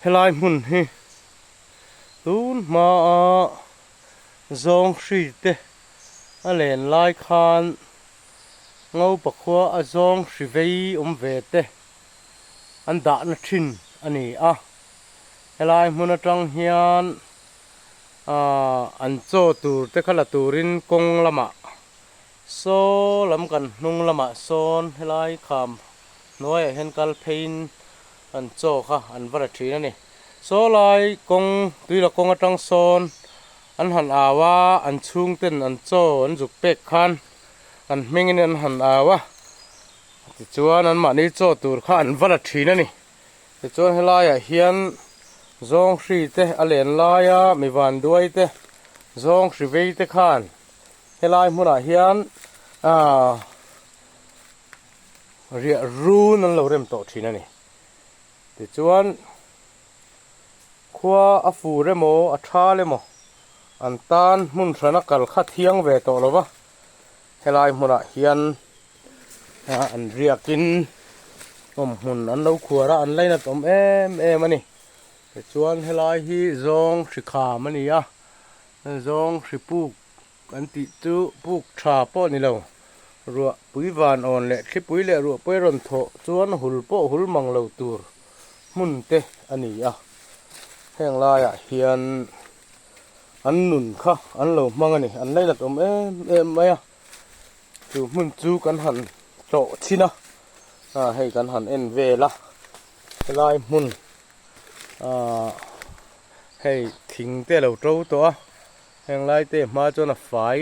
Helai hmun hi tun hmaa zawng hri te a len lai khan Ngopa khua a zawng hri vei awm ve te an dahna thin a ni a. Helai hmun atang hian ahh an chaw tur te kha la turin kawng lamah saw lam kan hnung lamah sawn helai kham hnuaiah hian kal pheiin an chaw kha an va la thin a ni. Saw lai kawng tuila kawng atang sawn an han au a, an chhung ten an chaw an zuk pek khan an hmingin an han au a, tichuan anmahni chaw tur kha an va la thin a ni. Tichuan helaiah hian zawng hri te a len laia mi vanduai te zawng hri vei te khan helai hmunah hian aaa riah run an lo rem tawh thin a ni. Tichuan khua a fur emaw a thal emaw an tan hmun hrana kal kha thiang ve tawh lo va, helai hmunah hian an riakin awm hmun an lo khuar a, an lainat awm em em a ni. Tichuan helai hi zawng hri kham a ni a, zawng hri puk Kan tih chu puk tha pawh ni lo. Ruah pui van awn leh thlipui leh ruah pui rawn thawh chuan hul pawh hul mang lo tur hmun te a ni a. Heng laiah hian an nun kha an lo hmang a ni. An leilat awm em em mai a. Chu hmun chu kan han tlawh chhin a, hei kan han en vel a. Helai hmun ah hei thing te a lo to tawh a. Heng lai te hma chuan a fai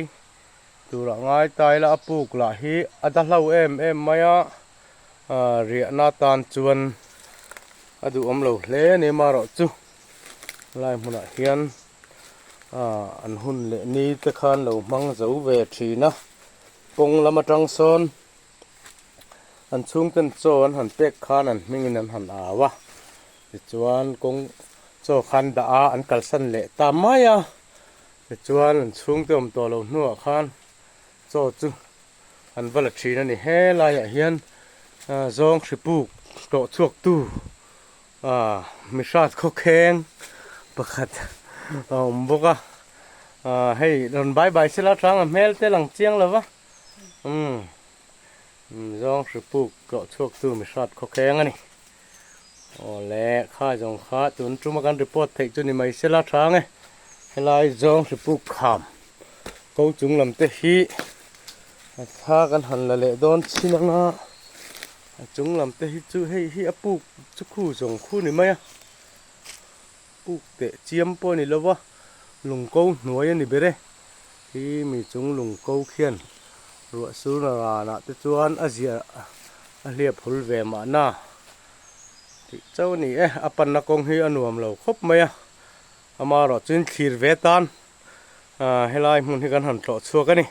tur ah ngai ta ila a puk lah hi a da hlo em em mai a ah riahna tan chuan a duhawm lo hle a ni amaherawhchu lai hmunah hian ah an hun leh ni te khan lo hmang zo ve thin a kawng lam atang sawn an chhungten chaw an han pek khan an hmingin an han au a tichuan kawng chaw khan dah a an kalsan leh ta mai a tichuan an chhungte awm tawh lo hnuah khan chaw chu an va la thin a ni helaiah hian zawng hri puk tawh chhuak tu ah mihrat khawkheng pakhat a awm bawk a ah hei rawn bai bai sela tang a hmel te lang chiang lo va. Umm zawng hri puk tlawh chhuak tu mi hrat khawkheng a ni. Aw le kha zawng kha tun tuma kan report theih chu ni mai sela tha ang e. Helai zawng hri puk kham ko chung lam te hi a thla kan han la leh dawn chin anga a chung lam te hi chu hei hi a puk chu khu zawng khu ni mai a puk teh chiam pawh a ni lo va lung ko hnuai a ni ber e. Hi mi chung lung ko khian ruah sur na ranah te chuan a ziah a hliap hul ve mahna tih chauh a ni e. A panna kawng hi a nuam lo khawp mai a, amaherawh chuan thlir ve tan helai hmun hi kan han tlawh chhuak a ni.